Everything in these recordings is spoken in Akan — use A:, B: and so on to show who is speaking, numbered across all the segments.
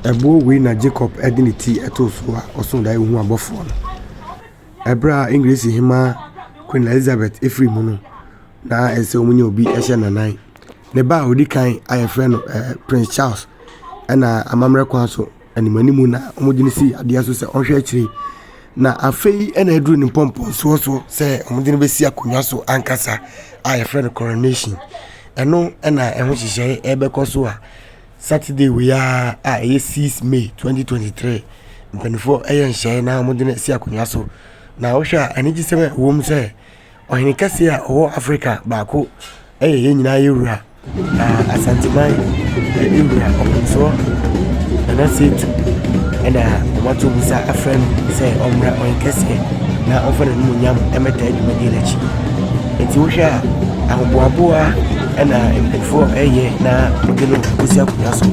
A: Ɛboɔ wei na Jacob de ne ti too so a ɔsoo daeɛ huu abɔfoɔ no. Ɛberɛ a Engiresi hemaa Queen Elizabeth firi mu no, na ɛsɛ sɛ wɔnya obi hyɛ n'anan. Ne ba a ɔdi kan a wɔfrɛ no ɛɛ Prince Charles ɛna amammerɛ kwan so animanimu na wɔde no sii adeɛ so sɛ ɔnhwɛ akyire. Na afei na aduru ne mpɔmpɔnsoɔ so sɛ wɔde no bɛsi akonnwa so ankasa a wɔfrɛ no coronation. Ɛno na ɛho nhyehyɛeɛ ɛrebɛkɔ so a Saturday wei ara a ɛyɛ 6 May 2023 mpanimfoɔ ɛyɛ nhyehyɛeɛ na wɔde no asi akonnwa so. Na wohwɛ a anigyesɛm a ɛwɔ mu sɛ ɔhene kɛseɛ a ɔwɔ Africa baako yɛ yɛn nyinaa yɛn wura. Na Asanteman wura ɔpemsoɔ Nana Setu ɛna wɔato nsa afrɛ no sɛ ɔmmra ɔhene kɛseɛ na ɔmfa n'animuonyam mmɛtaa dwumadie no akyi. Nti wohwɛ a ahoboaboa ɛna mpanimfoɔ ɛreyɛ na wɔde no akɔsi akonnwa so.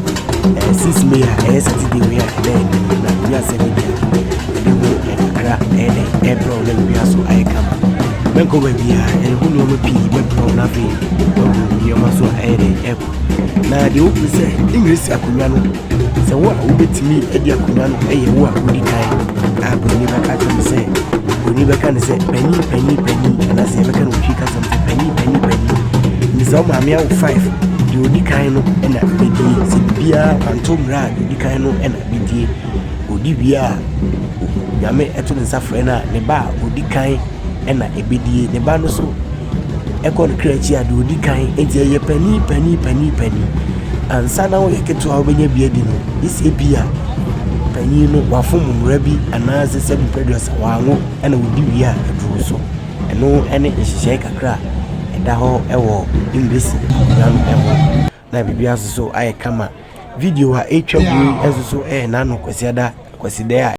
A: 6 May a ɛyɛ Saturday wei a ɛbɛyɛ no na wiase no deɛ ɛde ho kakra ɛyɛ dɛ ɛrebrɛ wo na biribiara so ayɛ kama. Mɛnkɔ baabiara, yɛde ho nneɛma pii bɛbrɛ wo na afei woahu nneɛma so a ɛyɛ dɛ ɛkɔ. Na deɛ wohu sɛ English akonnwa no, sɛ wo a wobɛtumi adi akonnwa no ɛyɛ wo a wodi kan a buroni bɛka kyerɛ no sɛ buroni bɛka no sɛ panyin panyin panyin anaasɛ yɛbɛka no wɔ Twi kasa mu sɛ panyin panyin panyin. Nti sɛ wo maame awo five, deɛ odi kan no ɛna bɛdie. Sɛ biribiara wanto mmara a, deɛ odi kan no ɛna bɛdie. Odi wie a, Nyame ɛto ne nsa frɛ no a, ne ba a odi kan ɛna ɛbɛdie. Ne ba no so ɛkɔ ne kra akyi a, deɛ odi kan. Nti ɛyɛ panin panin panin panin. Ansa na woyɛ ketewa a wobɛnya bi adi no, gye sɛ ebia panyin no wafom mmara bi anaasɛ sɛbi pɛduasa wanwo ɛna odi wie a aduru so. Ɛno ɛne nhyehyɛe kakra a ɛda hɔ ɛwɔ English akonnwa no ɛho. Na biribiara nso so ayɛ kama. Video a ɛretwa gu yi nso so ɛyɛ n'ano Kwasiada Kwasidae a.